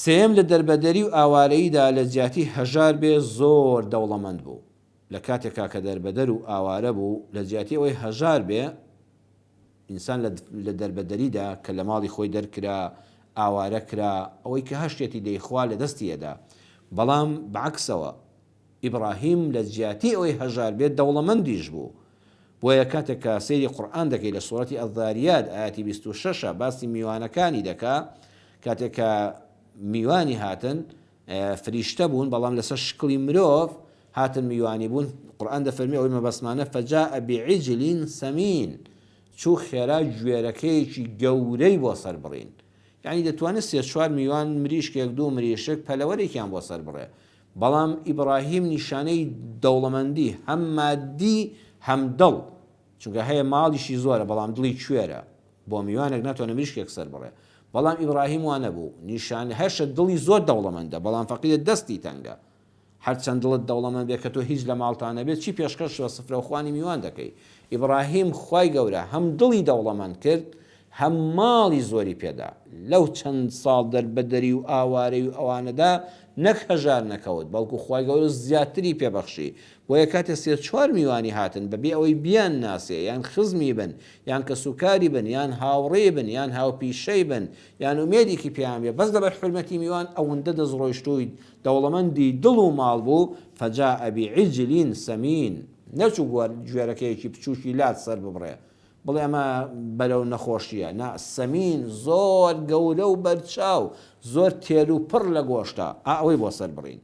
سێیەم لە دەربەدەری و ئاوارەییدا لە جیاتی هەژار بێ زۆر دەوڵەمەند بوو. لە کاتێکا کە دەربەدەر و ئاوارە بوو لە جیاتی ئەوەی هەژار بێ ئینسان لە لە دەربەدەریدا کە لە ماڵی خۆی دەرکرا ئاوارە کرا ئەوەی کە هەشتێتی دەیخوا لە دەستی ئەدا بەڵام بە عەکسەوە ئیبڕاهیم لە جیاتی ئەوەی هەژار بێت دەوڵەمەندیش بوو بۆیە کاتێک کە سەیری قورئان دەکەی لە سوڕەتی الذاریات ئایەتی 26 باسی میوانەکانی دەکا کاتێک کە میوانی هاتن فریشتە بوون بەڵام لەسەر شکڵی مرۆڤ هاتن میوانی بوون قورئان دەفەرمی ئەوەی مەبەستمانە فجاء بعجل سمین چوو خێرا گوێرەکەیەکی گەورەی بۆ سەر بڕین یعنی دەتوانێت سێ چوار میوان مریشکێک دوو مریشک پەلەوەرێکیان بۆ سەر بڕێ بەڵام ئیبراهیم نیشانەی دەوڵەمەندی هەم مادی هەم دڵ چونکە هەیە ماڵیشی زۆرە بەڵام دڵی کوێرە بۆ میوانێک ناتوانێ مریشکێک سەر بڕێ بەڵام ئیبراهیم وا نەبوو نیشان هەشە دڵی زۆر دەوڵەمەندە بەڵام فەقیرە دەستی تەنگە هەرچەند دڵت دەوڵەمەند بێ کە تۆ هیچ لە ماڵتا نەبێت چی پێشکەش بە سفرە و خوانی میوان دەکەی ئیبراهیم خوای گەورە هەم دڵی دەوڵەمەند کرد هەم ماڵی زۆری پێدا لەو چەند ساڵ دەربەدەری و ئاوارەی و ئەوانەدا نەک هەژار نەکەوت بەڵکو خوای گەورە زیاتری پێ بەخشی بۆیە کاتێ سێ چوار میوانی هاتن بەبێ ئەوەی بیان ناسێ یان خزمی بن یان کەسوکاری بن یان هاوڕێی بن یان هاوپیشەی بن یان ئومێدێکی پێیان بێ بەس لەبەر حورمەتی میوان ئەوەندە دەستڕۆیشتووی دەوڵەمەندی دڵ و ماڵ بوو فجاء بعجل سمین نەچوو گوێرەکەیەکی بچووکی لات سەر ببڕێ بڵێ ئەمە بەرەو نەخۆشیە نا سەمین زۆر گەورە و بەرچاو زۆر تێر و پڕ لە گۆشتە ئا ئەوەی بۆ سەر بڕین.